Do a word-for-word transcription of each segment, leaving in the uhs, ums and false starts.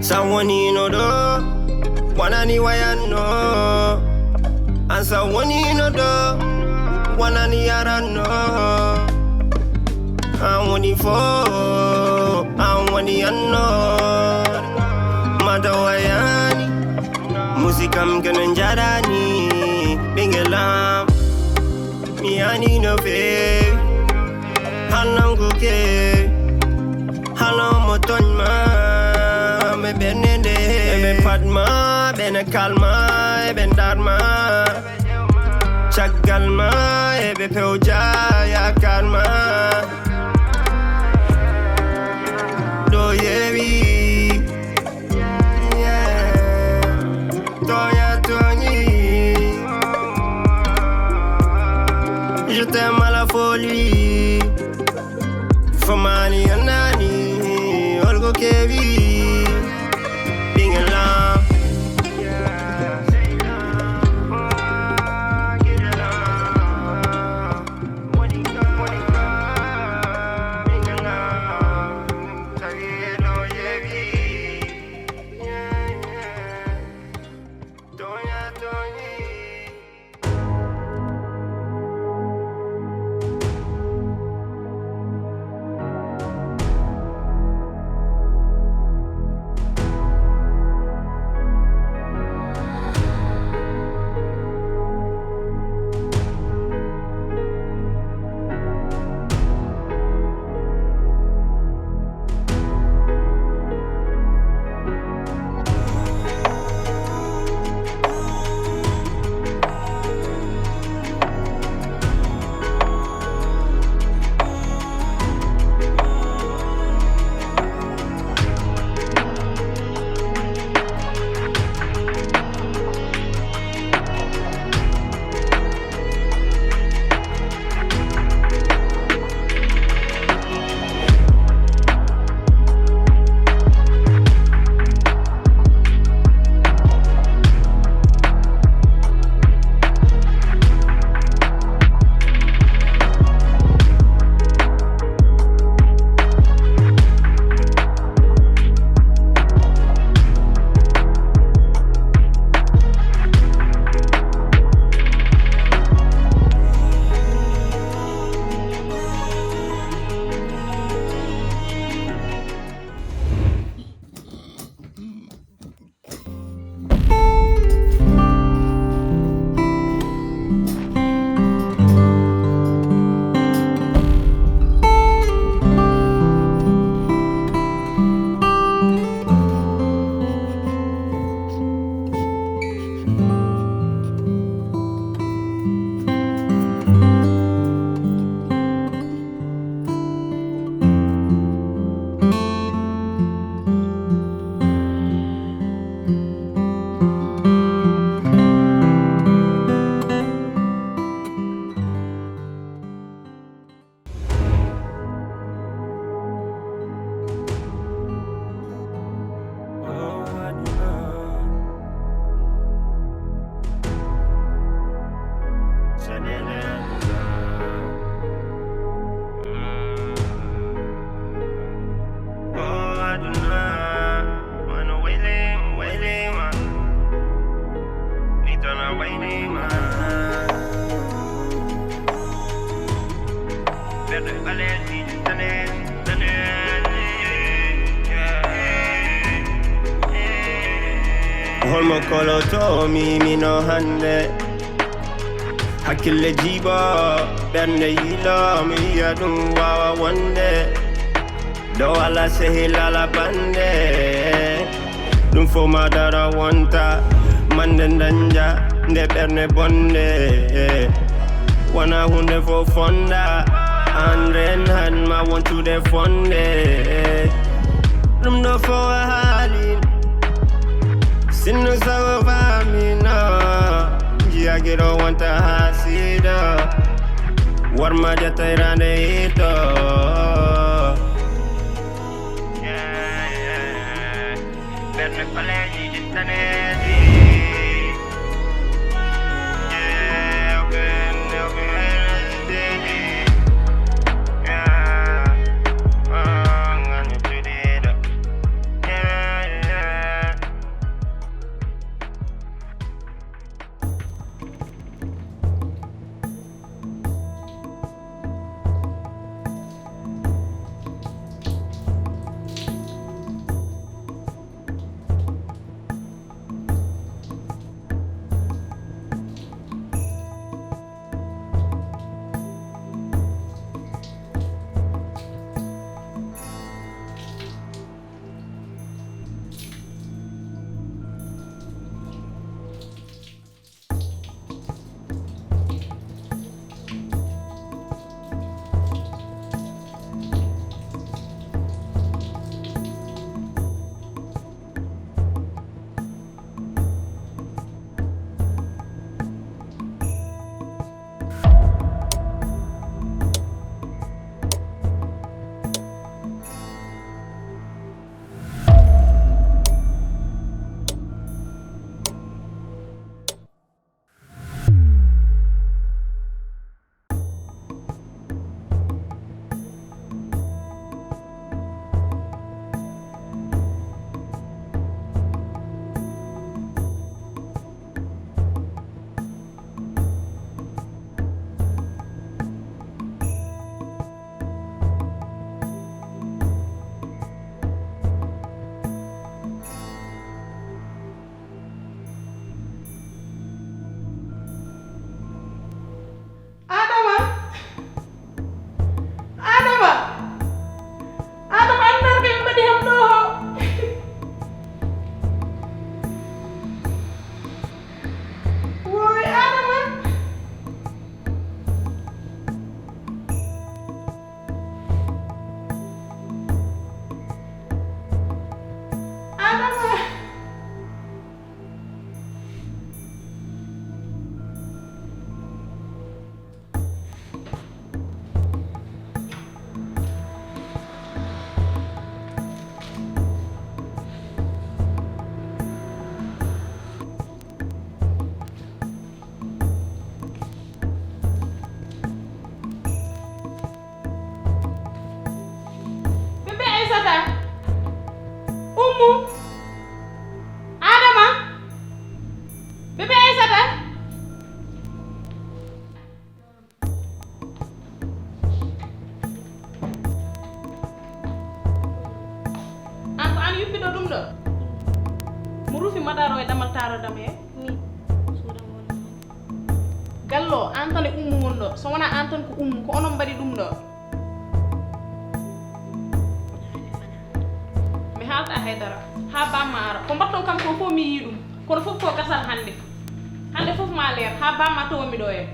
Sa wonino ɗo, wonani wayanno. An sa wonino ɗo, wonani yaranno. An woni fo, an woni anno. Mata wayani, musikam kene jarani. Ɓingelam, mi yani no fewi. Halon ko kewi. Halon mo tooñ ma, ɓe ɓernde nde. Eɓe paɗ ma, ɓe ne kal ma, eɓe ndar ma. Caggal ma, eɓe pewja yaakaar ma. Ɗo yewi. Yeah. Tooña tooñi. Je t'aime à la folie. Fomani anani, olgo kewi. Ɓingelam. Holmo koloto mi mino hannde? Hakkille jiiɓo, ɓernde yiilo, mi wiya ɗum waawa wonde. Ɗo ala sehil ala bannde. Ɗum fof ma dara wonta, mande dañja nde ɓernde bonde. Wona huunde fof fonda, an ren han ma wontude fonde. Ɗum ɗo fof a haalin, sinno sago famino, jiyagiɗo wonta haasido. Warma ƴettayrande hito. Ɓerne paleeji jittaneeji. Yuppi ɗo ɗum ɗo. Mo rufi madaro e damal taro dam he. Ni. Suuɗa mo woni. Gallo, an tan e ummu won ɗo. So wona an tan ko ummu, ko onon mbaɗi ɗum ɗo. Mi haalta haydara. Ha bamma ara. Ko mbatton kam ko fof mi yii ɗum. Kono fof ko gasat hannde. Hannde fof ma leer. Ha bamma tawa mi ɗo e.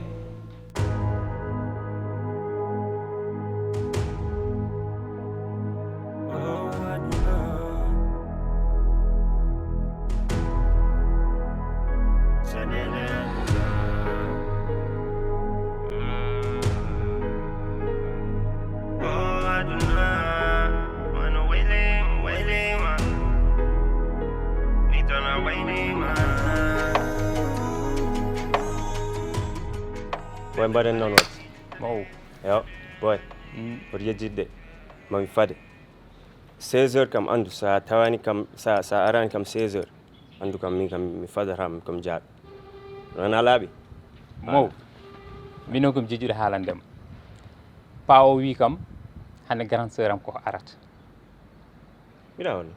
Boy, mbaɗen noon waɗde. Maw. Yo, boy. Mm. Mboɗo yejjitde. Mami fade. Seize heures kam, anndu, so a tawani kam, so, so a arani kam seize heures, anndu kam, min kam, mi fadata, mi kam jaaɗo. Wona laaɓi? Maw. Min noon ko mi jejjuɗo haalande ma. Pa o wi kam, hannde grande sœur am ko arata. Mbiɗa holno?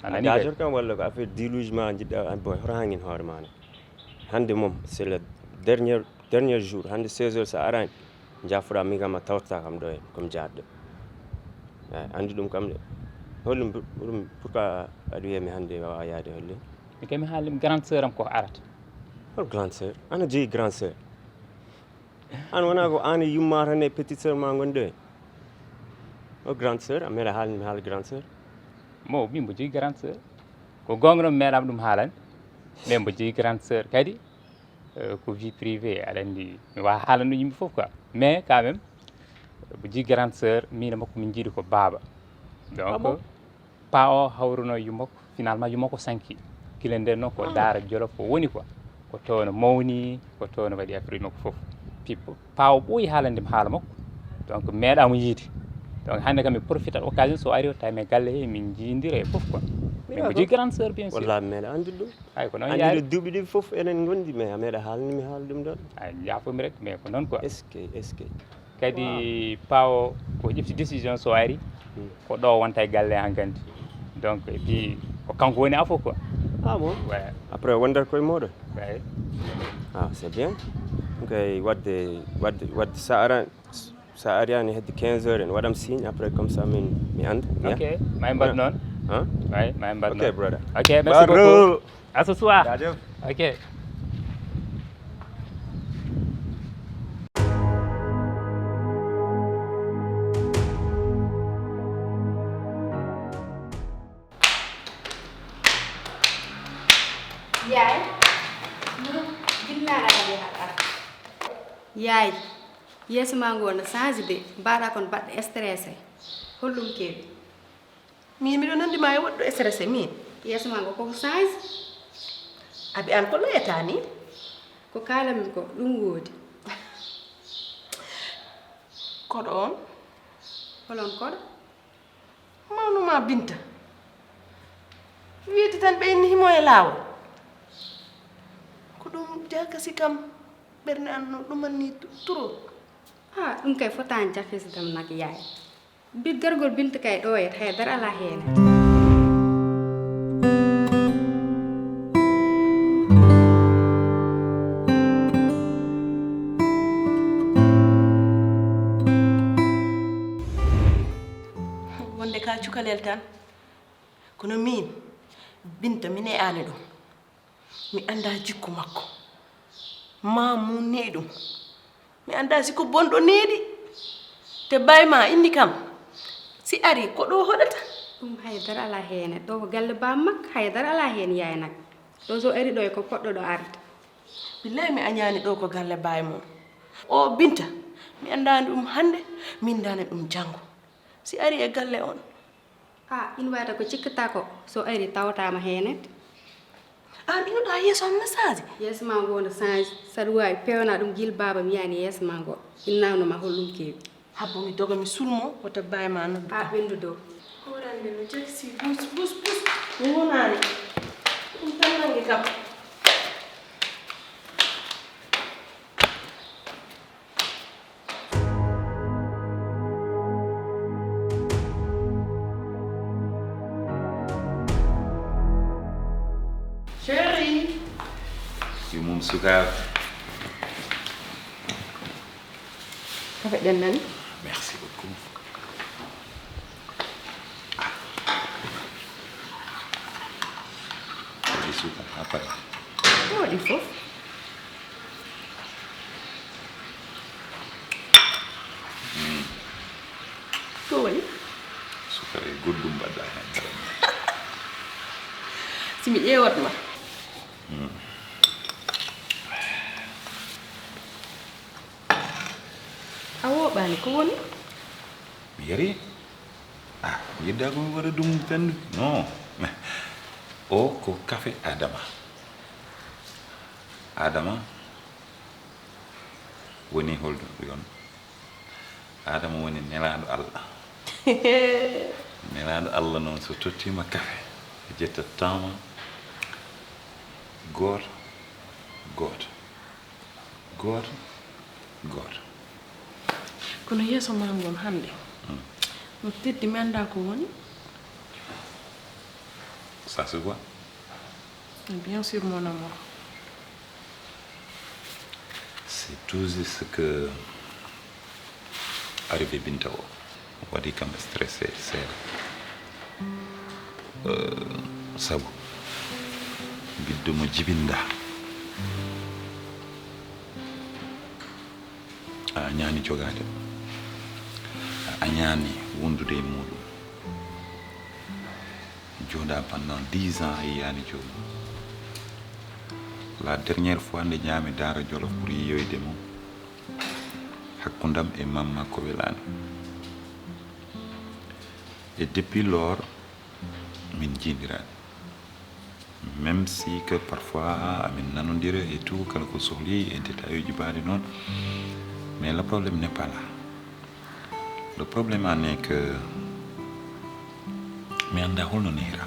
A nani kay. Gaajoto kam walla ko affaire déluge ma njiɗɗa, ah, boy, hoto hangin hoore ma ne. Hannde moom, c'est le dernier, dernier jour. Hannde seize heures so a arani, jaafoɗa min kam a tawtata kam ɗo e, comme jaatɗo. Eyi, anndi ɗum kam de. Hollum, hollum, pourquoi aɗa wiyami hannde wawa yaade hollum? Mi kay mi haalima grande sœur am ko arata. Hol grande sœur? Ana jeyi grande sœur? An wona ko an e yumma tan e petite sœur ma ngonɗo e? O grande sœur, a meeɗa haalni mi haala grande sœur? Mo, min mbo jeyi grande sœur. Ko goonga noon mi meeɗaama ɗum haalande. Mais mbo jeyi grande sœur kadi, euh, ko vie privée, aɗa anndi mi wawa haalande ɗum yimɓe fof quoi. Mais quand même, mbo jeyi grande sœur, min e makko min njiiɗi ko baaba. Donc, ah bon? Pa o hawruno yumma ko, finalement yumma ko sanki. Gila nden noon ko Daara Jolof o woni quoi. Ko toon o mawni, ko toon o waɗi affaire makko fof. Pippo. Pa o ɓooyi haalande mi haala makko. Donc meeɗaamo yiide. Donc hannde kam mi profitat occasion so ari o tawi mi e galle he min njiidira e fof quoi. Mais ko jeyi grande sœur bien sûr. Walla meeɗa anndude ɗum. Ay ko noon yaari. Anndude duuɓi ɗi fof eɗen ngondi mais a meeɗa haalni mi haala ɗum ɗon. Ay jaafomi rek mais ko noon quoi. Est-ce que, est-ce que? Kadi Pa o ko ƴefti décision so ari ko ɗo wonta e galle hankadi. Donc et puis ko kanko woni afo quoi. Ah bon? Ouais. Après wondat koye moɗon? Ouais. Ah c'est bien. Kay wadde wadde wadde sa ara sa ariani hedde quinze heures en waɗam signe après comme ça min mi anda. Ok, may mbaɗ noon. Hein? Ouais, may mbaɗ noon. Ok brother. Ok, merci beaucoup. À ce soir. Jaajëf. Ok. Yaay, gila naane a waɗi haqqan. Yaay, yeeso ma ngo no change de, mbaɗa kon baɗɗo stressé. Holɗum kewi? Min miɗo nandi ma e woɗɗo stressé min. Yeeso ma ngo koko change? Abi an ko loyata ni? Ko kalanmi ko ɗum woodi. Koɗo on? Holon koɗo? Mawnu ma Binta. Wiide tan ɓe inni himo e laawol. Ko ɗum jakasi kam ɓernde an no ɗumanni trop. Ah, ɗum kay fotaani jakasi kam nak yaay. Bit gargol Binta kay ɗo yet hay dara ala heene. Wonde ka cukalel tan. Kono min Binta mi ne'aani ɗum. Mi anndaa jikku makko. Maa mo ne'i ɗum. Mi anndaa si ko bonɗo neeɗi. Te baay maa inni kam si ari ko ɗo hoɗata. Ɗum hay dara alaa heen. Ɗo ko galle baam makko hay dara alaa heen yaay nak. Ɗo so ari ɗo e ko poɗɗo ɗo arde. Billaay mi añaani ɗo ko galle baay mum. O Binta mi anndaani ɗum hannde mi anndaani ɗum janngo. Si ari e galle on. Ah, ina waɗa ko cikkata ko so ari tawataama heen. Aan inoɗa yeeso am na change? Yeeso ma ngo no change. Saɗa waawi pewna ɗum gila baaba mi yani yeeso ma ngo. Innawno ma holɗum kewi. Habbo mi doga mi sulmo wota baay ma noddu. Ah, ɓendu dow. Horande no jaksi bus bus bus. Mi wonaani. Ɗum tan nangi kam. Sukar. Kafe ɗen nani? Merci beaucoup. Waɗi sukar ha paɗi. Ko waɗi fof? Ko woni? Sukar e goɗɗum mbaɗɗa hen. Si mi ƴeewat ma. A wooɓaani, ko woni? Mi yari. Ah, yedda ko mi waɗa ɗum tan. Non. O ko kafe Adama. Adama woni holɗo yon? Adama woni nelaaɗo Allah. Nelaaɗo Allah noon so tottiima kafe, ƴettataa ma gooto gooto gooto gooto. Kono yeeso ma ngon hannde no teddi, mi anndaa ko woni. Ça se voit. Bien sûr, mon amour. C'est tout juste que arrivé Binta o waɗi kam stressé seeɗa. Euh, sabu biddo mo jibinda a añaani jogaade, a añaani wondude e muɗum. Jooɗa pendant dix ans a yiyaani joomum. La dernière fois nde ñaami Daara Jolof pour yiyoyde mo, hakkundam e mamma ko welaani. Et depuis lors min jiidiraani. Même si que parfois amin nanondira et tout, kala ko sohli e détail uji baɗi noon, mais le problème n'est pas là. Le problème en est que mi annda holno nehira.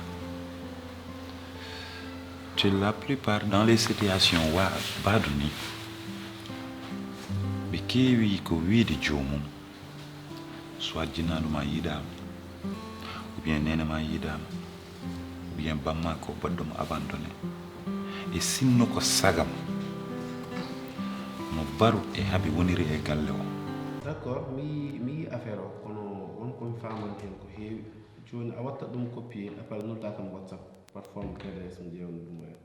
Te la plupart dans les situations wa baɗu ni, ɓe keewi ko wiide joomum, soit jinnaɗo ma yiɗama, ou bien nene ma yiɗama, ou bien bamma ko baɗɗo mo abandonné. E sinno ko sagam no baru e haɓe woniri e galle o. D'accord, mi mi yi affaire o, kono won ko mi famani hen ko heewi. Joni a watta ɗum copier, après nodda kam WhatsApp par forme P D S mi ƴewna ɗum oya.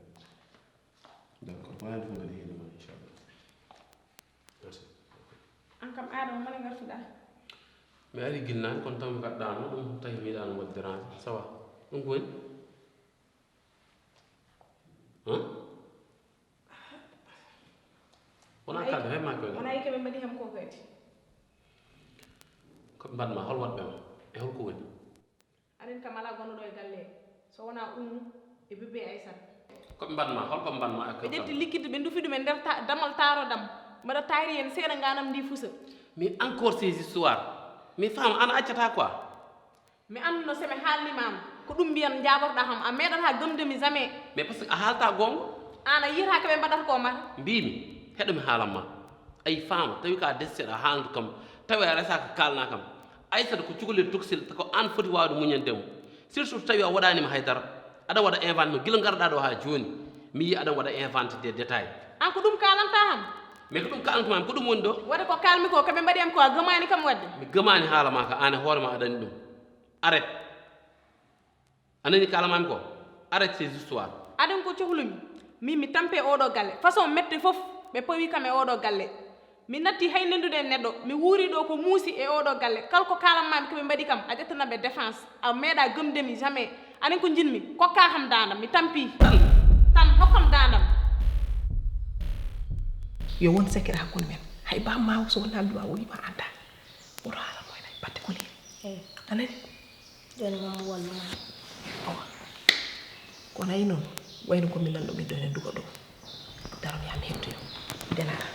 D'accord, wona ɗum kadi heewi ɗum inchallah. Merci. An kam Adama mala gartuɗa? Mi ari gilnaani kono taw mi kaɗɗaano ɗum tawi mi yiɗaano waɗde dérange, ça va? Ɗum ko woni? Hein? Wona kalde hay ma koy. Wona yike ɓe mbaɗi ham ko kadi. Ko ɓe mbaɗma hol waɗɓe ma e holko woni? Aɗen kam alaa gonɗo ɗo e galle he so wonaa Ummu e bébé Aysata. Ko ɓe mbaɗma hol ko ɓe mbaɗma e ɓe ƴetti liquide ɓe ndufi ɗum e nder damal taarodam mbaɗa taari heen seeɗa nganam ndi fusa. Mais encore ces histoires, mais femme an a accata quoi. Mi annduno so mi haalnima am ko ɗum mbiyan njaaborɗa kam a meeɗata gëmde mi jamais. Mais parce que a haalta goonga. An a yiyata ko ɓe mbaɗata ko mata. Mbimi heɗo mi haalanma. Ayi faama tawi ka destiɗa haaldu kam tawi a resaka kalna kam. Aysata ko cukalel toksil ko an foti wawde muñande mo. Surtout tawi a waɗanima haydara. Aɗa waɗa invente no gila garɗa ɗo ha joni. Mi yi aɗa waɗa invente des détails. An ko ɗum kalanta kam. Mais ko ɗum kalantuma ko ɗum woni ɗo. Waɗa ko kalmi ko koɓe mbaɗi am ko a gëmani kam wadde. Mi gëmani haalama ka an e hoorema aɗa andi ɗum. Arrête. A nani kalamami ko? Arrête ces histoires. Aɗen ko cohlumi min mi tampe oɗo galle façon mette fof ɓe pawi kam e oɗo galle. Mi natti hay nendude e neɗɗo mi wuuri ɗo ko muusi e oɗo galle kala ko kalanmami koɓe mbaɗi kam a ƴettanaɓe défense a meeɗa gëmdemi jamais. Aɗen ko jinmi kokka kam dandam mi tampi. Tan hokkam dandam. Yo won secret hakkunde men hay bammawo so wona duwa o wima anda. Oɗo haala mo ena batte koli. Anani? Joni moom mo wallu ma. Awa. Kono ayi noon wayno ko mi lanɗo mi ɗon e dugo ɗo. Daro mi am hettoyo. Denara.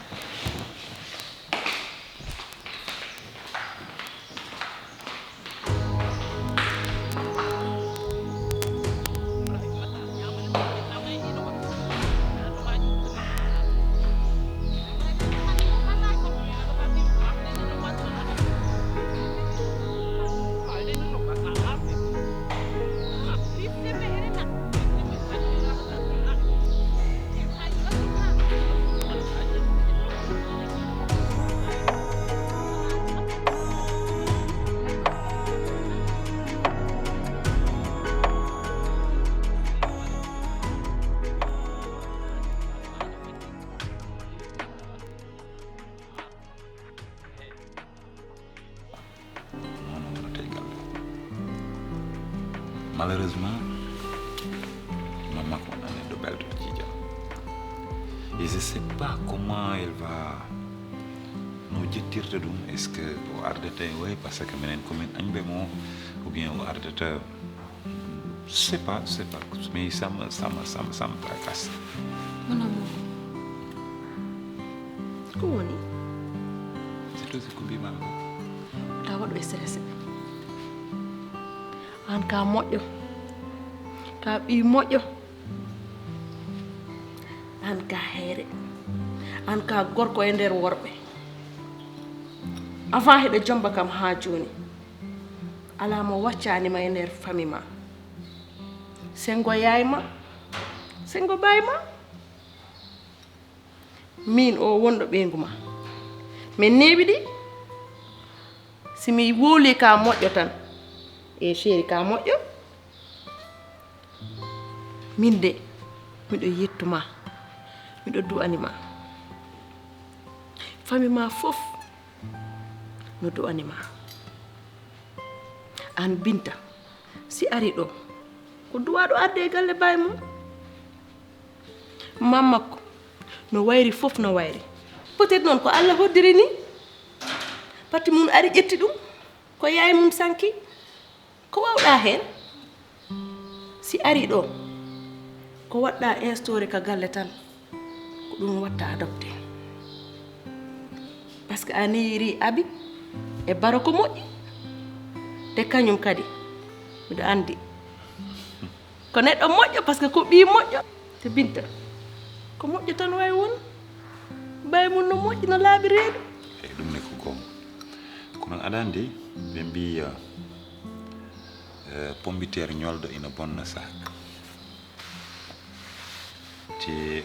Malheureusement, maman ko wona neɗɗo belɗo, Jiija. Et je sais pas comment elle va no jettirta ɗum. Est-ce que o ardata e way, parce que minen komin añɓe mo, ou bien o ardata? Je sais pas, je sais pas. Mais ça me, ça me, ça me, ça me tracasse. Mon amour, ko woni? C'est tout ce que mbimami. Ta waɗu stressé. An ka moƴƴo, ka ɓii moƴƴo, an ka heere, an ka gorko e nder worɓe. Avant hiɗo jomba kam haa jooni, alaa mo waccani ma e nder fami ma. Sengo yaay ma, sengo baay ma. Min o wonɗo ɓeyngu ma. Min neeɓi ɗi. Si mi wowli ka moƴƴo tan. E chéri ka moƴƴo. Min de, miɗo yettuma. Miɗo du'ani ma. Fami ma fof no du'ani ma. An Binta, si ari ɗo, ko duwaɗo arde e galle baay mum. Mammakko, no wayri fof no wayri. Peut-être noon ko Allah hoddiri ni. Pati mum ari ƴetti ɗum, ko yaay mum sanki. Ko wawɗa heen? Si ari ɗo, ko waɗɗa instauré ka galle tan, ko ɗum watta adopté. Parce que a neyiri Abi e Baro ko moƴƴi. Te kañum kadi, miɗo anndi. Ko neɗɗo moƴƴo, parce que ko ɓii moƴƴo. Te Binta, ko moƴƴo tan wawi won. Baay mum no moƴƴi, no laaɓi reedu. Eyi, ɗum ne ko goonga. Ko noon aɗa anndi, ɓe mbiya, eh, pombiteer ñolɗo ina bonna saak. Te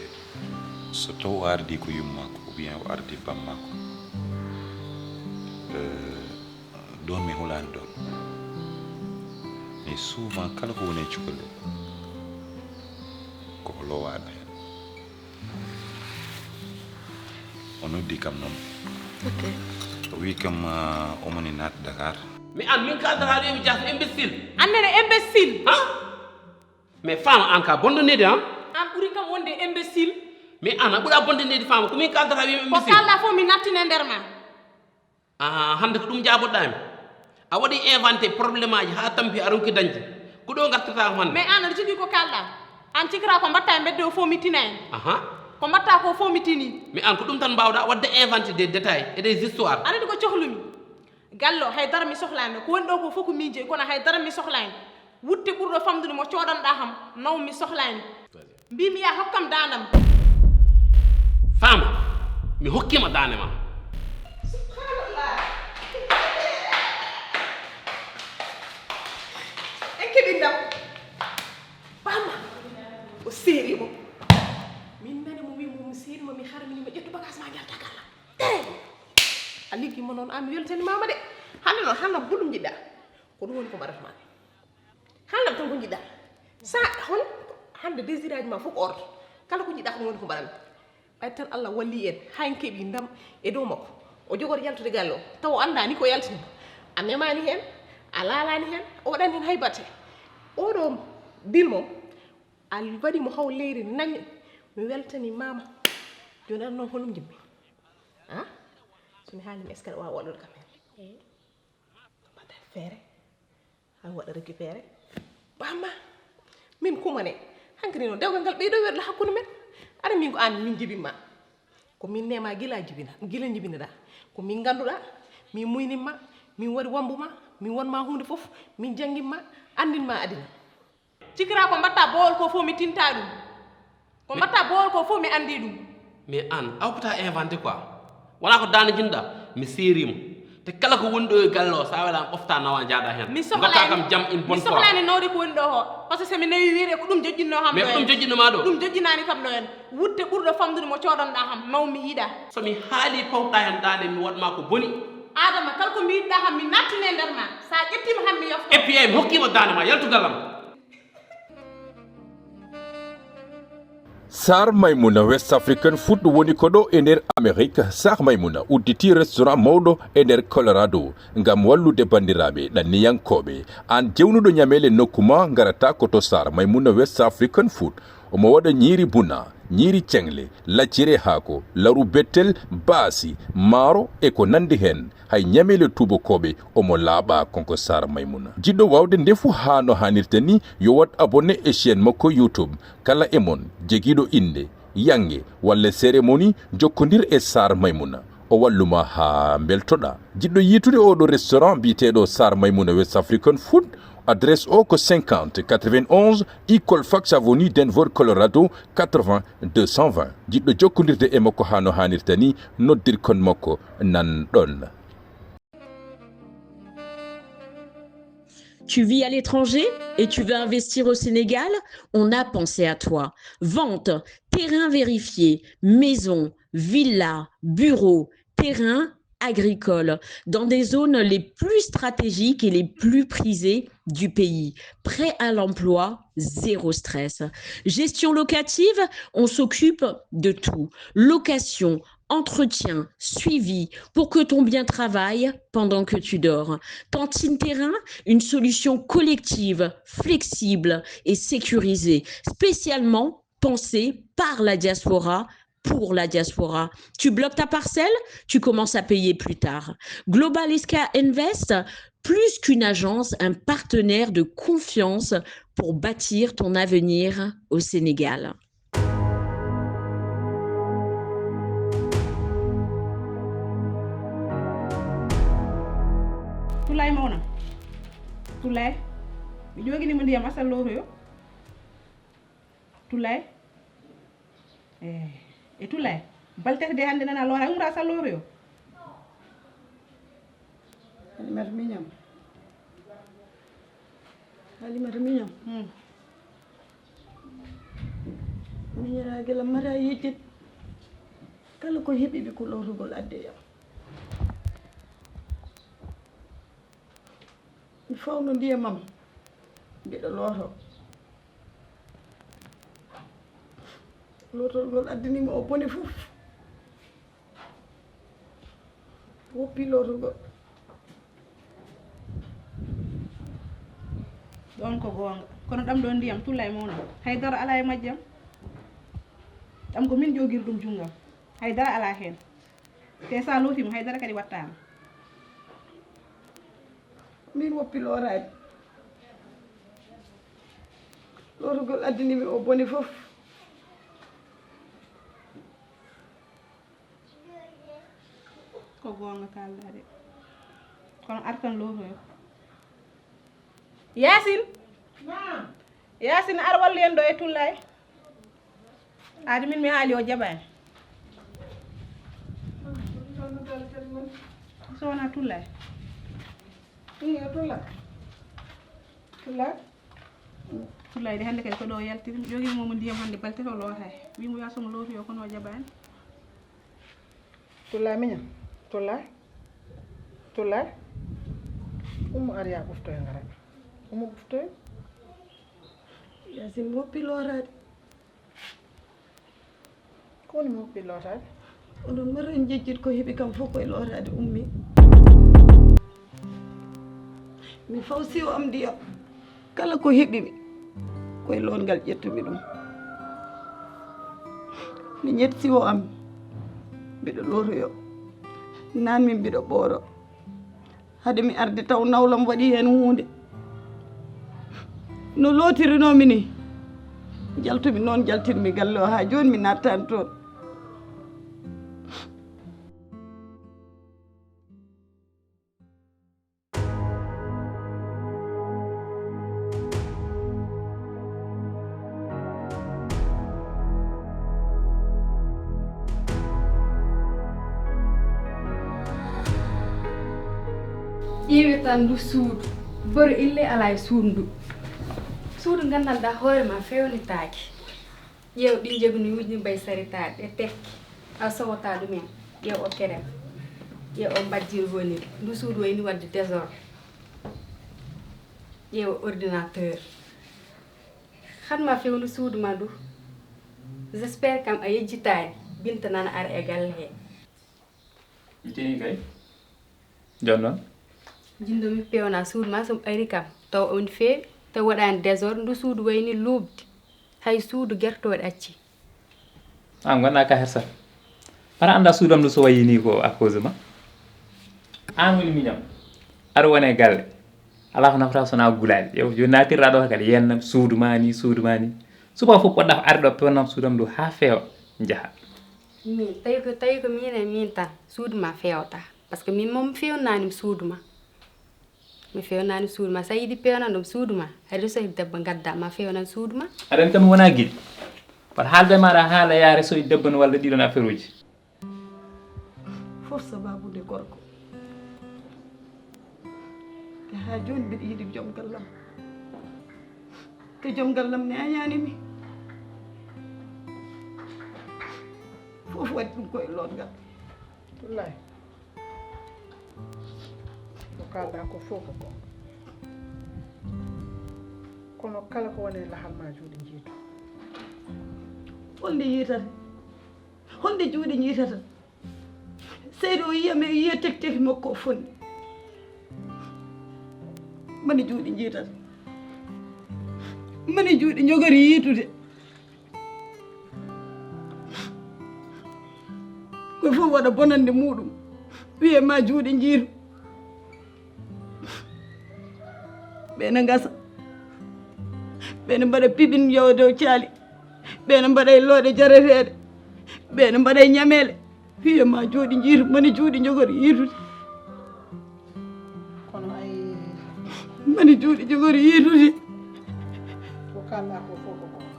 so taw o ardi ko yummaako, ou bien o ardi bammaako, eh, ɗoon mi hulaani ɗoon. Mais souvent, kala ko woni e cukalel, ko o lowaaɗo heen. O noddi kam noon. Ok. O wi kam, ah, omoni naat Dakar. Mais an, min kaldata wiimi jaas imbécile. An nene imbécile. Ha? Mais femme, an ka bonde nedi, ha? An ɓuri kam wonde imbécile. Mais an a ɓura bonde nedi, femme. Ko min kaldata wiimi imbécile. Ko kalɗa fof mi nattine nder ma. Ah, hannde ko ɗum jaaboɗaa mi. A waɗi inventé problème aji haa tampi a ronki dañde. Ko ɗo ngartata ko hannde. Mais an aɗa jogii ko kalɗa. An cikra ko mbatta e mbedde o fof mi tina en. Aha. Ko mbatta ko fof mi tini. Mais an ko ɗum tan mbawɗa waɗde inventé des détails et des histoires. Aɗa ko cohlumi. Gallo hay dara mi sohlaani. Ko woni ɗo ko fof ko min jeyi kono hay dara mi sohlaani. Wutte ɓurɗo famɗude mo coodanɗa kam, naw mi sohlaani. Mbimi ya hokkam daandam. Faama, mi hokkima daande ma. Subhanallah. En keɓi ndam. Bamma, o seeri mo. Min nani mo wi mo mi seeri mo mi harmini mo ƴettu bagage ma jalta galla. Tere. A liggi mo noon an weltani mama de. Hande noon hande buɗum jiɗɗa. Ko ɗum woni ko mbaɗata ma. Haalnam tan ko njiɗɗa. Sa hol hannde désiraaji ma fof ko orto. Kala ko njiɗɗa ko woni ko mbaɗanmi. Ɓay tan Allah walli en haa en keɓi ndam e dow makko. O jogor yaltude galle o tawa o anndaani ko yaltini mo. A memaani heen, a laalaani heen, o waɗani heen hay batte. Oɗo bil moom a waɗi mo haw leydi nañi mi weltani mama. Jooni an noon holum jimmi? A so mi haalima est ce que aɗa waawi waɗude kam heen? Mbaɗa feere. Hay waɗa récupéré. Bamma, min kumane. Hankadi noon dewgal ngal ɓeydo werla hakkunde men. Ara min ko an min jibinma. Ko min nema gila jibina, gila jibinaɗa. Ko min ganduɗa, min muynimma, min wari wambuma, min wonma hunde fof, min jangimma, andinma adina. Cikira ko mbatta bowol ko fof mi tinta ɗum. Ko mbatta bowol ko fof mi andi ɗum. Mais an a woppata inventé quoi. Wona ko dande jinɗa mi seerima. Te kala ko woni ɗo e galle o sa wela ɓofta nawa jaada hen. Mi sohlani kam jam in bonne fois. Mi sohlani nawde ko woni ɗo ho. Parce que so mi nawi wiire ko ɗum jojjinno ham. Mais ko ɗum jojjinno ma ɗo. Ɗum jojjinani kam ɗo hen. Wutte ɓurɗo famdude mo codanɗa ham naw mi yiɗa. So mi haali pawta hen dande mi waɗma ko boni. Adama kala ko mi yiɗɗa ham mi nattine nder ma. Sa ƴettima ham mi yofto. Et puis mi hokkima dande ma yaltugal am. Star Maimouna West African Food woni ko ɗo e nder Amerik. Star Maimouna udditi restaurant mawɗo e nder Colorado ngam wallude banndiraaɓe ɗanniyankooɓe. Aan jewnuɗo ñameele nokku ma, ngarata ko to Star Maimouna West African Food. Omo waɗa ñiiri buna, ñiiri ceŋle, lacciri e haako, laru bettel, baasi, maaro e ko nanndi heen. Hay ñameele tuubakooɓe omo laaɓa. Kanko Sara Maimouna. Jiɗɗo waawde ndefu haa no haanirta ni, yo waɗ abonné e chaîne makko YouTube. Kala e mon jegiiɗo innde, yannge walla cérémonie, jokkondir e Sara Maimouna. O wallu ma haa mbeltoɗaa. Jiɗɗo yiitude oɗo restaurant biyeteeɗo Sara Maimouna West African Food, adresse o ko cinquante quatre-vingt-onze Eagle Fox Avenue, Denver, Colorado, quatre-vingts deux cent vingt. Jiɗɗo jokkondirde e makko haa no haanirta ni, noddir kon makko nan ɗon. Tu vis à l'étranger et tu veux investir au Sénégal ? On a pensé à toi. Vente, terrain vérifié, maison, villa, bureau, terrain agricole, dans des zones les plus stratégiques et les plus prisées du pays. Prêt à l'emploi, zéro stress. Gestion locative, on s'occupe de tout. Location, entretien, suivi, pour que ton bien travaille pendant que tu dors. Tantine Terrain, une solution collective, flexible et sécurisée, spécialement pensée par la diaspora, pour la diaspora. Tu bloques ta parcelle, tu commences à payer plus tard. Global S K Invest, plus qu'une agence, un partenaire de confiance pour bâtir ton avenir au Sénégal. Tulay mawna. Tulay. Mi jogini mo ndiyam asal lootoyo. Tulay. Eh, e Tulay. Baltete de hannde nana loora umra asal lootoyo. Halimata miñam. Halimata miñam. Hmm. Miñira gila mara yejjit. Kala ko heɓiɓe ko lorugol adde yam. Mi fawno ndiyamam. Mbiɗo looto. Lootol ngol addani mo o bone fof. Woppi lootol ngol. Ɗoon ko goonga. Kono ɗam ɗoon ndiyam tulla e mawna. Hay dara alaa e majjam. Ɗam ko min jogiri ɗum junngam. Hay dara alaa heen. Te so a lootiima, hay dara kadi wattaama. Min woppi looraade. Lootugol addani mi o bone fof. Ko goonga kaalɗaa de. Kono artan lootoyo. Yaasin! Naam. Yaasin, ar wallu en ɗo e Tullay. Aadi min mi haali o jaɓaani. Sowona Tullay. Ii, o Tullay. Tullay. Tullay de hannde kadi ko ɗo yaltiri. Mi ƴogii mo ndiyam hannde baltete o lootaay. Wii mo yaa so mo lootoyo kono o jaɓaani. Tullay miñam. Tullay. Tullay. Ummo ar yaa ɓoftoyo ngara. Ummo ɓoftoyo. Yaasin woppi looraade. Ko woni mo woppi looraade? Oɗon mari en jejjit ko heɓi kam fof koye looraade ummi. Mi faw siwo am ndiyam. Kala ko heɓimi, koye loorngal ƴettumi ɗum. Mi ƴetti siwo am, mbiɗo lootoyo. Naan min mbiɗo ɓooro. Hade mi arde taw nawlam waɗi heen huunde. No lootirinoomi ni, njaltumi noon, njaltinmi galle o haa jooni mi nattaani toon. Ƴeewe tan ndu suudu, boro ille alaa e suudu ndu. Suudu nganndanɗaa hoore ma feewnitaake. Ƴeew ɗi njegnuyuuji ni bay saritaade, ɗe tekki, a sowata ɗumen. Ƴeew o kerem, ƴeew o mbajjir woni, ndu suudu wayni wadde désordre. Ƴeew ordinateur. Xan ma fewnu suudu ma ndu. J'espère kam a yejjitaani, Binta nana ara e galle he. Mi tini kay. Jooni noon? Jinnoomi pewna suudu ma, so mi ari kam taw on feewi, taw waɗaani désordre, ndu suudu wayni luuɓdi, hay suudu gertooɗe acci. An gonɗa ka hersa. Aɗa annda suudam ndu so wayi ni ko à cause ma. An woni miñam. Aɗa wone galle. Ala ko nafata sona gulaali. Yo, yo natirɗa ɗo kadi yenna suudu ma ni, suudu ma ni. Suba fof poɗɗa ko ari ɗo pewnam suudam ndu ha feewa. Jaha. Min tawi ko tawi ko min e min tan suudu ma feewta. Parce que min moom mi fewnani mi suudu ma. Mi fewnani suudu ma, sa yiɗi pewnan ɗum suudu ma, a resoy debbo gadda ma fewnan suudu ma. Aɗa anndi kam mi wona giɗo. Kono haalde maɗa haala ya resoy debbo no walla ɗiɗon affaire uji. Fof sababude gorko. Te ha joni mbiɗa yiɗi joom gallam. Te joom gallam ne añani mi. Fof waɗi ɗum koye longal. Wallahi. Ko kalɗa ko fof ko goonga. Kono kala ko woni e lahal ma juuɗe njiitu. Holnde yiitata? Holnde juuɗe njiitata? Seydi o yiya mi yiya tektefi makko o fonni. Mani juuɗe njiitata? Mani juuɗe njogori yiitude? Ko fof waɗa bonande muɗum wiye ma juuɗe njiitu. Ɓe ne ngasa, ɓe ne mbaɗa piɓin yowa dow caali, ɓe ne mbaɗa e looɗe jareteeɗe, ɓe ne mbaɗa e ñameele. Wiye ma juuɗe njiitu, mani juuɗe njogori yiitude. Kono ay. Mani juuɗe jogori yiitude. Ko kalɗa ko fof ko goonga.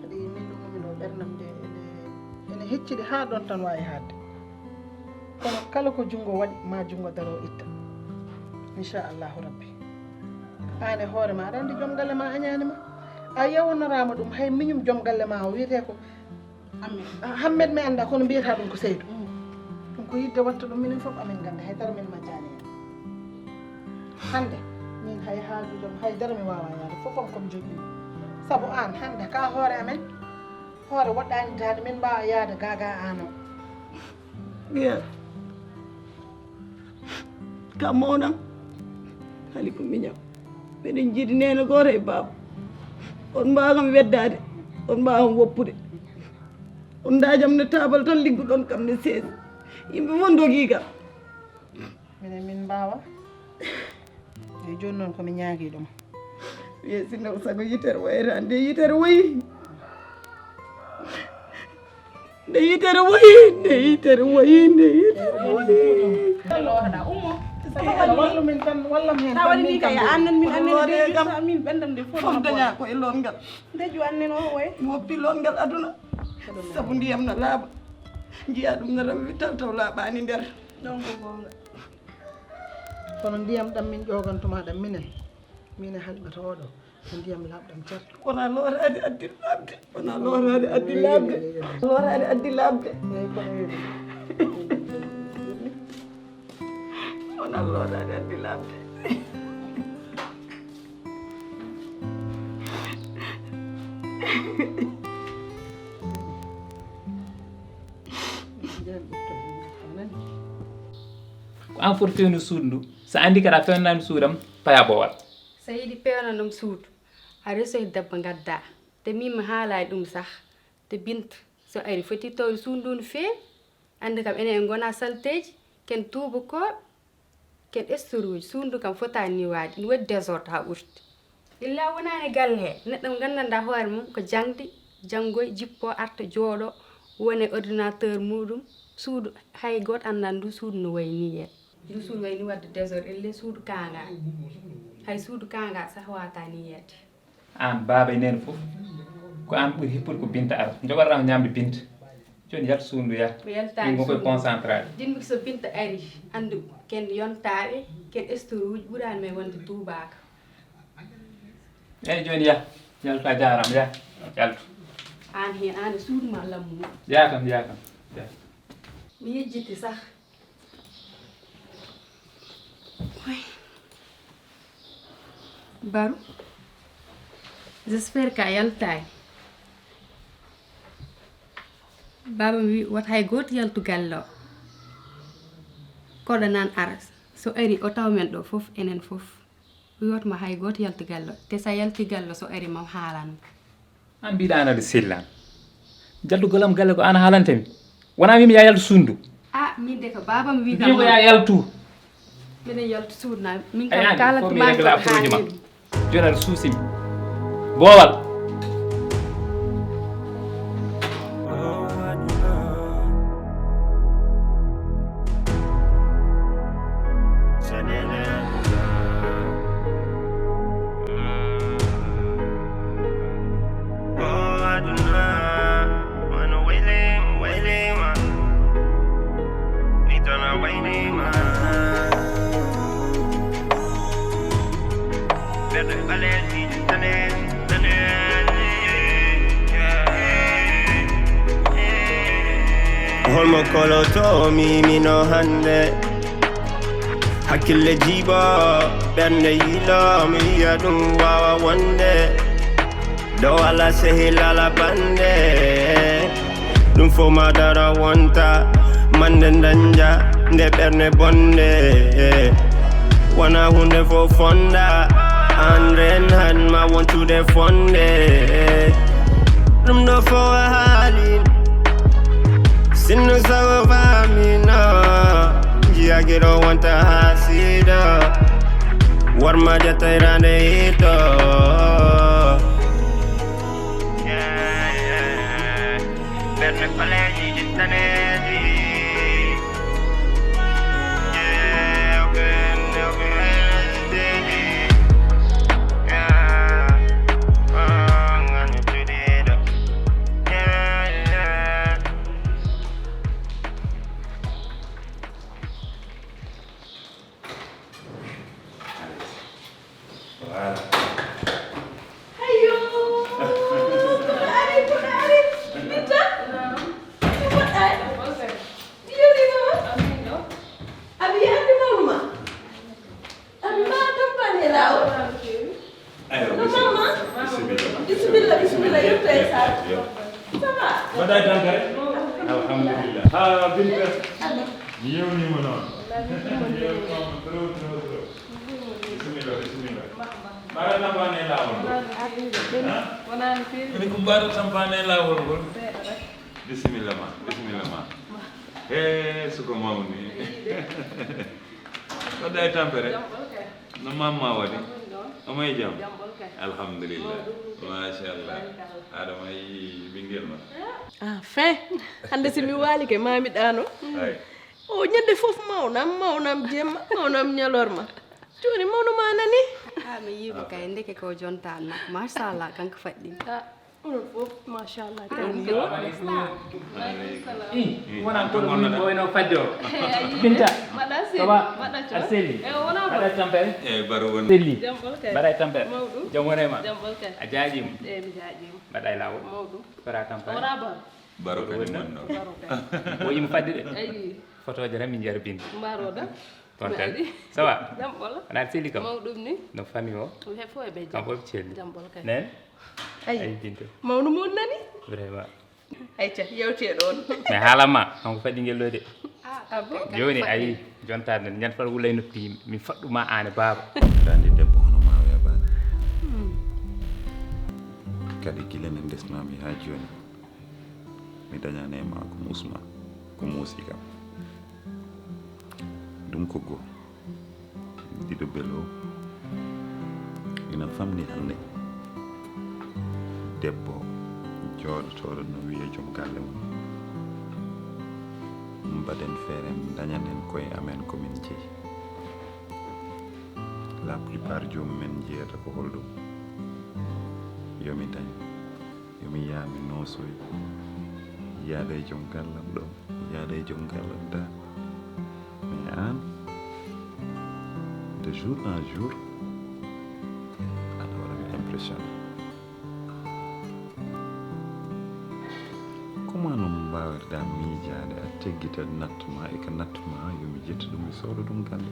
Kadi min ɗo momin o ɓernam nde ene ene heccidi ha ɗon tan wawi haadde. Kono kala ko junngo waɗi ma junngo daro itta. Inchallahu rabbi. An e hoore ma aɗa anndi joom galle ma añaani ma. A yewonorama ɗum hay miñum joom galle ma o wiyete ko Hammed mi annda kono mbiyata ɗum ko Seydou. Ɗum ko yidde watta ɗum minen fof amin nganndi hay dara min majjani hen. Hannde min hay haajude am hay dara mi wawa yaade fof am komi jogii. Sabu an hannde ka hoore amen hoore woɗɗani daade min mbawa yaade gaga an o. Ɓiya ka mawnam hali ko miñam. Miɗen jiidi neene gooto e baaba. On mbaawa kam weddaade, on mbaawa kam woppude. On ndaajam no taabal tan ligguɗon kam ne seesi. Yimɓe fof ndogii kam. Minen min mbaawa. Eyi jooni noon ko mi ñaagiiɗo ma. Wiye sinno ko sago yitere wayata nde yitere wayi. Nde yitere wayi, nde yitere wayi, nde yitere wayi. Wallu min tan, wallam hen tan. Tawa ni ka ya annan min annan de juta min bendam de fof. Fof daña ko e longal. Deju annen o way. Mi woppi longal aduna. Sabu ndiyam na laaɓa. Njiya ɗum na rawi taw taw laaɓani nder. Ɗon ko gonga. Kono ndiyam ɗam min ƴoogantuma ɗam minen, min e Halimata oɗo ko ndiyam laaɓɗam cer. Wona looraade addi laaɓde, wona looraade addi laaɓde, looraade addi laaɓde. Eyi kono weeli. Wona looraade addi laaɓde. Ko an foti fewnude suudu ndu. So a anndi kadi a fewnanaani suudam, paya boowal. So a yiɗi peewnan ɗum suudu, a resoy debbo ngaddaa. Te miin mi haalaani ɗum sah. Te Binta so ari foti tawde suudu ndu no feewi. Anndi kam enen en ngonaa salteeji, ken tuubakooɓe, ken estoruuji. Suudu ndu kam fotaani nii waade, ina waɗi désordre haa ɓurti. Illa wonaani galle hee, neɗɗo mo nganndanɗaa hoore mum ko jaŋde, janngoy, jippoo, arta, jooɗoo, wona e ordinateur muuɗum, suudu hay gooto anndaa ndu suudu no wayi nii yeeɗa. Ndu suudu wayi nii waɗde désordre, ellee suudu kaangaa. Hay suudu kaangaa sah waawataa nii yeeɗde. Aan baaba e neene fof, ko aan ɓuri hippude ko Binta ara. Njogotoɗaa ko ñaamde Binta. Jooni yaltu suudu ndu yaha. Mi yaltaani suudu ndu. Ɗum ko koye concentrade. Jiɗmi so Binta arii, anndu ken yontaaɓe, ken estoruuji, ɓuraani men wonde duubaaka. Eeyi jooni yah, yaltu a jaaraama, yah, yaltu. Aan heen, aan e suudu maa lammuɗo. Yah tan, yah tan, yah. Mi yejjiti sah. Baru, j'espère que a yaltaani. Baaba mi wi wota hay gooto yaltu galle o. Koɗo nan ara. So ari o taw men ɗo fof, enen fof. Wi wota ma hay gooto yaltu galle o. Te sa yalti galle o, so ari ma haalan. An mbiɗa an aɗa selli an. Jaltugol am galle ko an haalante mi. Wona wimi ya yaltu suudu. A min de ko baaba mi wi kam. Mbi ko ya yaltu. Miɗen yaltu suudu na. Min kam kalantuma ko haali. Jooni aɗa suusimi. Boowal. Holmo koloto mi mino hannde. Hakkille jiibo, ɓernde yiilo, mi wiya ɗum waawa wonde. Dow ala sehil ala bannde. Ɗum fof ma dara wonta, mande dañja nde ɓernde bonde. Wona huunde fof fonda, an ren han ma wontude fonde. Ɗum ɗo fof a haali, sinno sago famino. Jiya giɗo wonta haa sido, warma ƴetta hiraande hito. Ɓerne paleeji jittaneeji. Voilà. Ayo! Kono ari, kono ari. Binta? Naam. Ko mbaɗɗaa? Jam ɓolo kay. Yoni mama? Amiin ɗo. Abi yahde mawnu ma? Abi ma tampani e laawol? Ayo, no mama? Bisimilla. Bisimilla, bisimilla, yetto e sa. Yo. Ça va? Mbaɗɗaa e tampere? Alhamdulillah. Ha, Binta. Mi yewnii mo noon. Mi yewnii mo trop, trop, trop. Bisimilla, bisimilla. Mbaɗa tampani e laawol ngol. Ha? Wonaa no feewi. Ene ko mbaɗa tampani e laawol ngol. Seeɗa rek. Bisimilla ma, bisimilla ma. He, suko mawni. Mbaɗɗaa e tampere? Jam ɓolo kay. No mamma waɗi? Amin ɗo. Omo e jam? Jam ɓolo kay. Alhamdulillah. Mawɗum ɗum kay. Machallah. Barikalla. Aɗa ma yi ɓinngel ma? Enfin! Hannde si mi waalike, ma mi ɗaano. Ay. O ñande fof mawnam, mawnam jemma, mawnam ñalorma. Jooni mawnu ma nani? Ah, mi yiimo kay, ndeke ko jonta nak. Machallah, kanko faɗɗi. Ah, onon fof, machallah. Ah, tawi yo. Wonaa kono min ɓooyno fadde o. Binta, mbaɗa sel, ça va? Mbaɗa coono. Aɗa selli? Eh, wonaa mbaɗa tampere? Eh, baro won. Selli. Jam ɓolo kay. Mbaɗa tampere? Mawɗum. Jam wonaa ma? Jam ɓolo kay. A jaajima. Eh, mi jaajima. Mbaɗa e laawol. Mawɗum. Mbaɗa tampere? Wonaa baro. Baro kadi mon ɗo. Baro kay. O yimo fadde de. Ayi. Fotooje tan min njara Binta. Mbaroɗa. Toon kadi. Ça va? Jam ɓolo. Wonaa selli kam? Mawɗum ni? No famille o? Ɓe fof eɓe jam. Kam fof selli. Jam ɓolo kay. Nen? Ayi. Ayi, Binta. Mawnu mon nani? Vraiment. Ayca, yewtee ɗoon. Mais haalan ma, kanko faɗɗi ngel ɗo de. Ah, ah bon? Jooni, ayi, jonta den, ñande far wulay noppi yimɓe. Min faɗɗu ma aan e baaba. Daande debbo hono ma weeɓaani. Hmm. Kadi gila min ndesnoo mi haa jooni. Mi dañaani e ma ko muus ma, ko muusi kam. Ɗum ko goo. Ɗiɗo belo ina famɗi hannde. Debbo jooɗotooɗo no wiya joom galle mum. Mbaɗen feere dañanen koye amen ko min jeyi. La plupart joomum en njiyata ko holɗum? Yo mi dañ. Yo mi yaha mi noosoy, yaada e joom gallam ɗo, yaada e joom gallam da. Mais aan, de jour en jour, aɗa waɗa mi impressionné. Comment no mbaawirɗaa miijaade, a teggita nattu ma e ka nattu ma, yo mi ƴettu ɗum, mi sooda ɗum galle?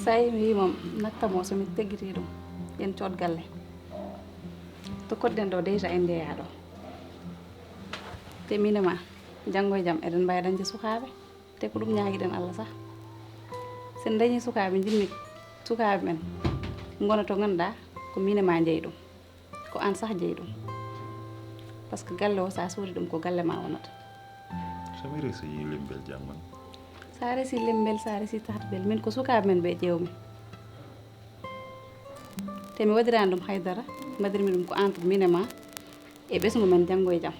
Say mi wii mo natta mo so mi teggiti ɗum, En coot galle. To koɗɗen ɗo déjà en njeyaa ɗo. Te min e ma, janngo e jam eɗen mbaawi dañde sukaaɓe. Te ko ɗum ñaagiɗen Allah sah. So en dañii sukaaɓe, njiɗmi sukaaɓe men ngona to ngannduɗaa ko min e ma njeyi ɗum. Ko aan sah jeyi ɗum. Parce que galle o, so a soodi ɗum, ko galle ma wonata. So mi resi lembel janngo? So a resi lembel, so a resi tahtbel, min ko sukaaɓe men ɓe ƴeewmi. Te mi waɗiraani ɗum haydara, mbaɗirmi ɗum ko entre min e ma e ɓesngu men janngo e jam.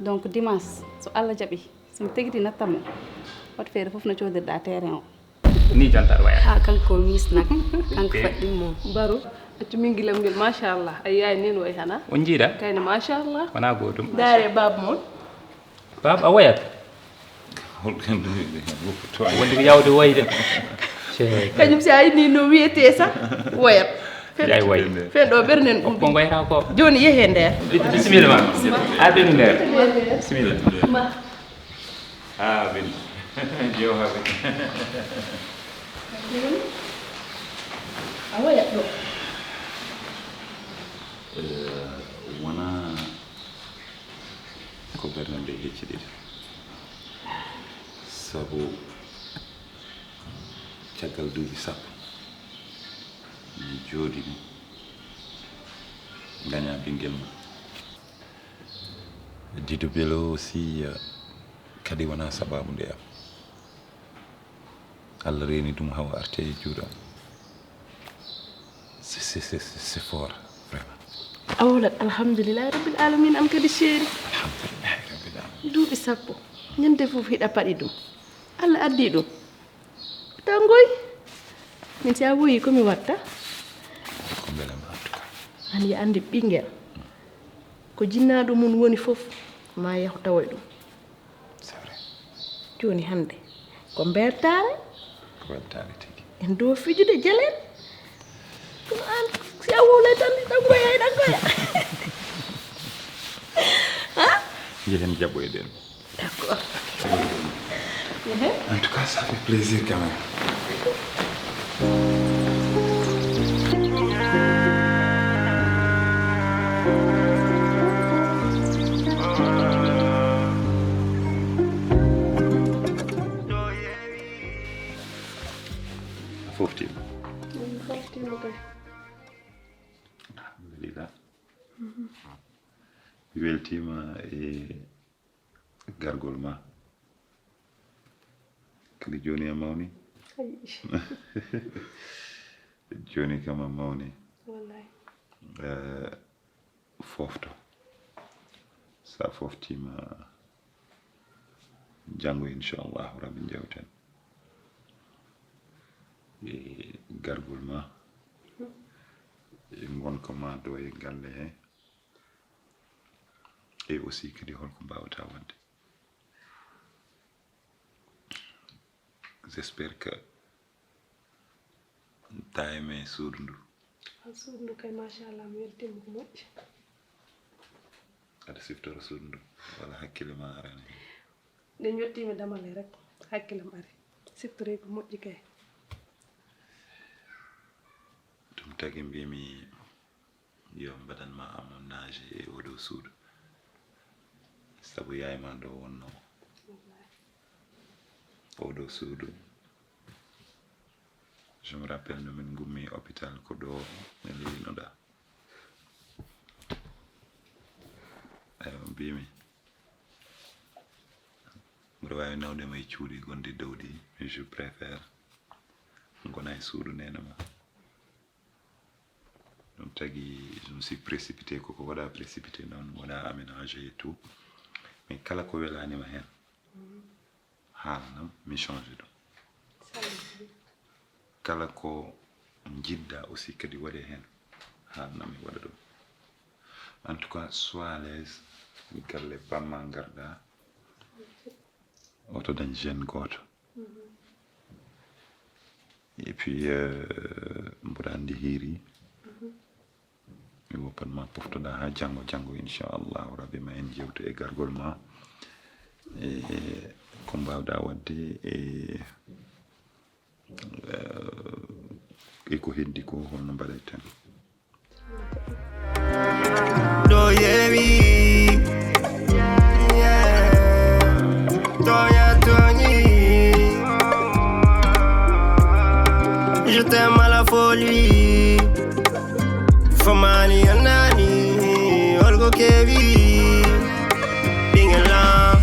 Donc dimanche, so Allah jaɓi, so mi tegiti nattam mo, wat feere fof no coodirɗa terrain o. Ni jontaɗo waya. Ha, kanko mis nak, kanko faɗɗin mo. Baro, accu min gilam ngel, machallah. Ay, yaay nen way hana. On jiiɗa? Kayne, machallah. Wona gootum. Daare baaba mon. Baaba a wayat? Wonde ko yawde wayde. Kañum si a inni no wiyete sa wayat. Ay way. Fen ɗo ɓernen ɗum. Ko ngoyata ko. Joni yehe nder. Bisimilla ma. A ɓeru nder. Bisimilla. Ah, Binta. Jew habe. A wayat ɗo. Eh, wona ko ɓernde nde hecciɗiɗi. Sabu caggal duuɓi sappo, mi jooɗi mi daña ɓinngel mum. Dido Bello aussi, eh, kadi wona sababu nde am. Allah reeni ɗum hawa arte e juuɗam. C'est, c'est, c'est, c'est fort, vraiment. A wowlat alhamdulillahi rabbil alamin, an kadi chéri. Alhamdulillahi rabbil alamin. Duuɓi sappo, ñande fof hiɗa paɗi ɗum. Allah addi ɗum. Tangoy. Min si a woyi ko mi watta? Ko mbelema en tout cas. An ya andi ɓinngel. Ko jinnaaɗo mum woni fof, ma yahu tawoy ɗum. C'est vrai. Jooni hannde ko mbeertaare. Ko weltaare tigi. En ɗo fijude jelen. Kono aan, si a wowlay tan, ɗan koya, ɗan koya. Ha? Njehen jaɓoyɗen. D'accord. En tout cas, ça fait plaisir quand même. A foftiima? Mi foftiima kay. Alhamdulillah. Mi weltiima e gargol ma. Kadi jooni a mawni. Ay. Jooni kam a mawni. Wallahi. Eh, fofto. Sa foftiima, janngo inchallahu rabbi njewten e gargol ma, e ngonka ma ɗo e galle he, e aussi kadi holko mbawata wadde. J'espère que time suudu ndu. Ah, suudu ndu kay, machallah, mi weltiima ko moƴƴi. Aɗa siftoro suudu ndu, wala hakkille ma arani hen? Nde ñottiimi damale rek, hakkillam ari. Siftoroy ko moƴƴi kay. Ɗum tagi mbimi yo mbaɗan ma aménagé e oɗo suudu. Sabu yaay ma ɗo wonno. Oɗo suudu. Je me rappelle no min ngummi hôpital ko ɗo min lelinoɗa. Eyo, mbimi. Mboɗo waawi nawde ma e cuuɗi gonɗi dow ɗi, mais je préfère ngona e suudu neene ma. Ɗum tagi, je me suis précipité, koko waɗa précipité noon, waɗa aménagé et tout. Mais kala ko welaani ma heen, haalanam, mi change ɗum. Kala ko njiɗɗa aussi kadi waɗe heen, haalanam, mi waɗa ɗum. En tout cas, sois à l'aise, galle bamma ngarɗa, oto dañ jeune gooto. Et puis, euh, mboɗo anndi hiiri. Mi woppat ma poftoɗa ha janngo, janngo, inchallahu rabbi, ma en jewtu e gargol ma. E ko mbawɗa waɗde e, eh, e ko heddi ko, holno mbaɗayten? Ɗo yewi. Yeah. Toña, toñi. Je t'aime à la folie. Famani anani. Olgo kewi. Ɓingel am.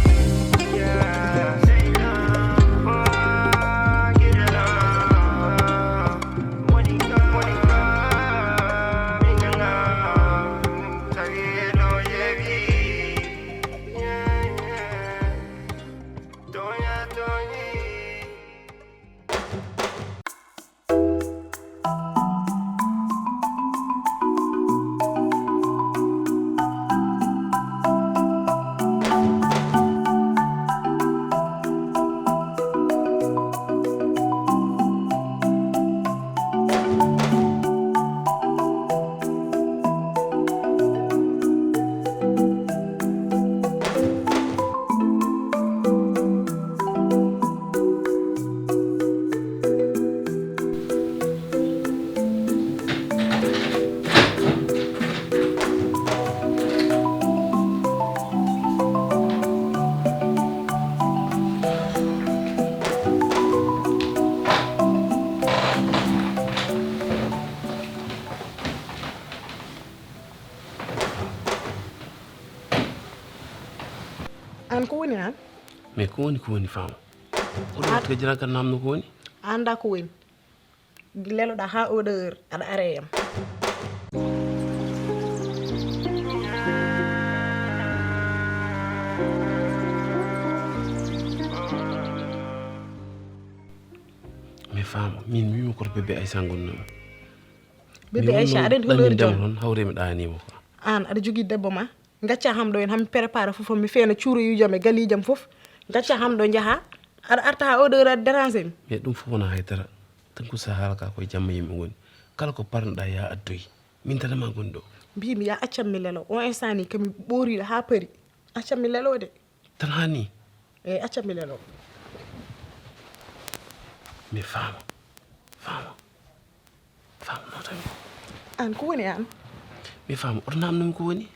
Aan ko woni aan? Mais ko woni, ko woni, faama? Oɗo wattu ka jira kan namno ko woni? A anndaa ko woni? Leloɗaa haa oɗo heure aɗa ara e am. Mais faama, min mi wiima koto bébé Aïcha ngonnoomi. Bébé Aïcha, aɗa anndi holori joom? Noon hawre mi ɗaaniima ko. Aan aɗa jogii debbo ma? Ngacca ham ɗo en, ham préparé fof, mi feena cuurayuujam e galiijam fof. Ngacca ham ɗo njaha. Aɗa arta haa oɗo heure aɗa déranger mi. Mais ɗum fof wonaa hay dara. Tan ko so haala ka koye jamma yimɓe ngoni. Kala ko parnoɗaa ya addoy. Min tan ma ngoni ɗo. Mbiimi ya accam mi lelo. O instant ni kami ɓooriɗo haa pari. Accam mi lelo de. Tan haa ni? Eey, accam mi lelo. Mais faama. Faama. Faam, no tan. Aan, ko woni aan? Mi faam, oto naamnumi ko woni?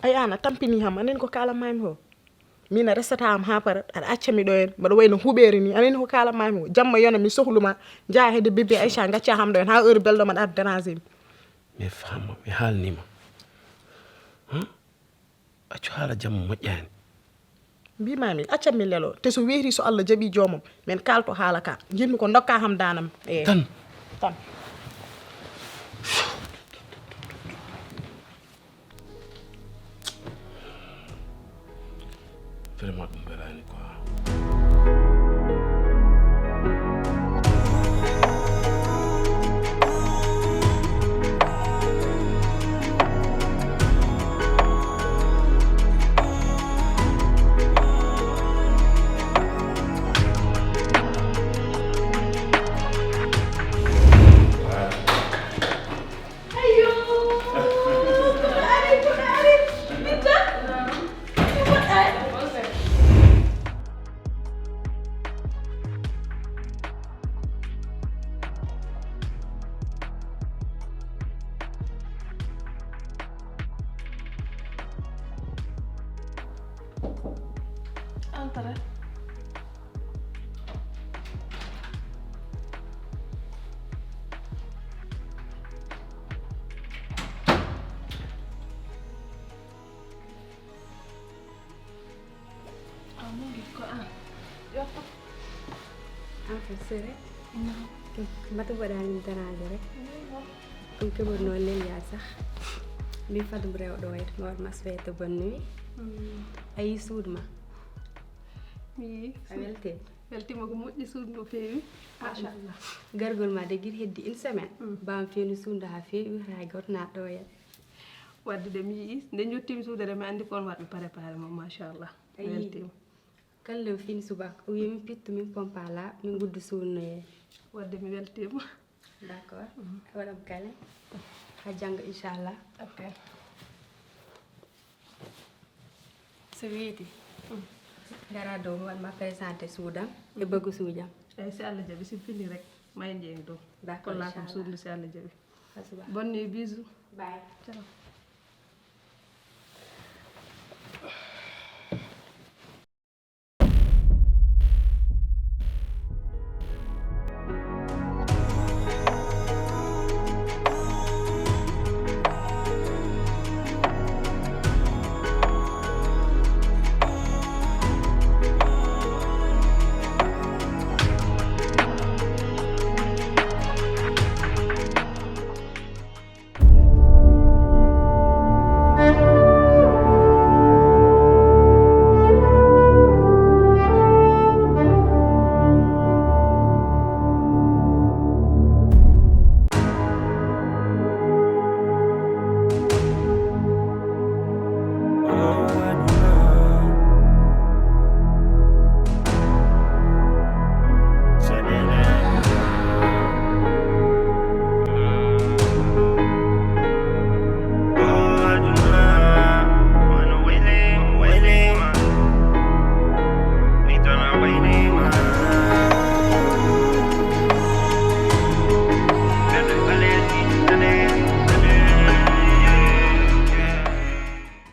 Ay, aan a tampini ham, anen ko kaalan maami ko. Min a resata am haa para, aɗa acca mi ɗo en, mbaɗa wayno huɓeere ni, anen ko kaalan maami ko. Jamma yona, mi sohluma, njaha hedde bébé Aïcha, ngacca ham ɗo en, haa heure belɗo ma, aɗa déranger mi. Mi faam, mi haalnima. Huh? Accu haala jamma moƴƴaani. Mbiimaami, acca mi lelo. Te so weeti, so Allah jaɓii joomam, min kaalto haala ka. Njiɗmi ko ndokka ham daanam. Eey. Tan. Tan. Vraiment, ɗum welaani quoi. Entrez. Ah, mon Guy, ko an. Yotto. An ko sere? Non. Mbatu mbaɗa min déranger rek. Ɗum keɓor noon lel yaa sax. Min fadum rewɗo wayde, mi waɗ ma souhaiter bonne nuit. Mm. A yii suudu ma? Mi yii. A weltii? Weltiima ko moƴƴi, suudu no feewi. Machallah. Gargol ma de gila heddi une semaine. Mm. Bam feewni suudu haa feewi, hay gooto naatɗo o yel. Wadde de mi yii, nde njottiimi suudu de mi anndi ko on waɗɓe préparé mo, machallah. A yii. Weltiima. Kala o fini subaka, o wiyi min pittu, min pompa la, min nguddu suudu no yeeyi. Wadde mi weltiima. D'accord. Mhm. A waɗam kale. Haa janngo, inchallah. Ok. So weeti, mhm, ngara dow, mi waɗ ma présenté suudam e bagusuujam. Eey, si Allah jaɓi, si fini rek. May Jeeng dow. D'accord, Kolla kam inchallah. Suudu si Allah jaɓi. Hasiba. Bonne nuit, bisous. Bye. Ciao.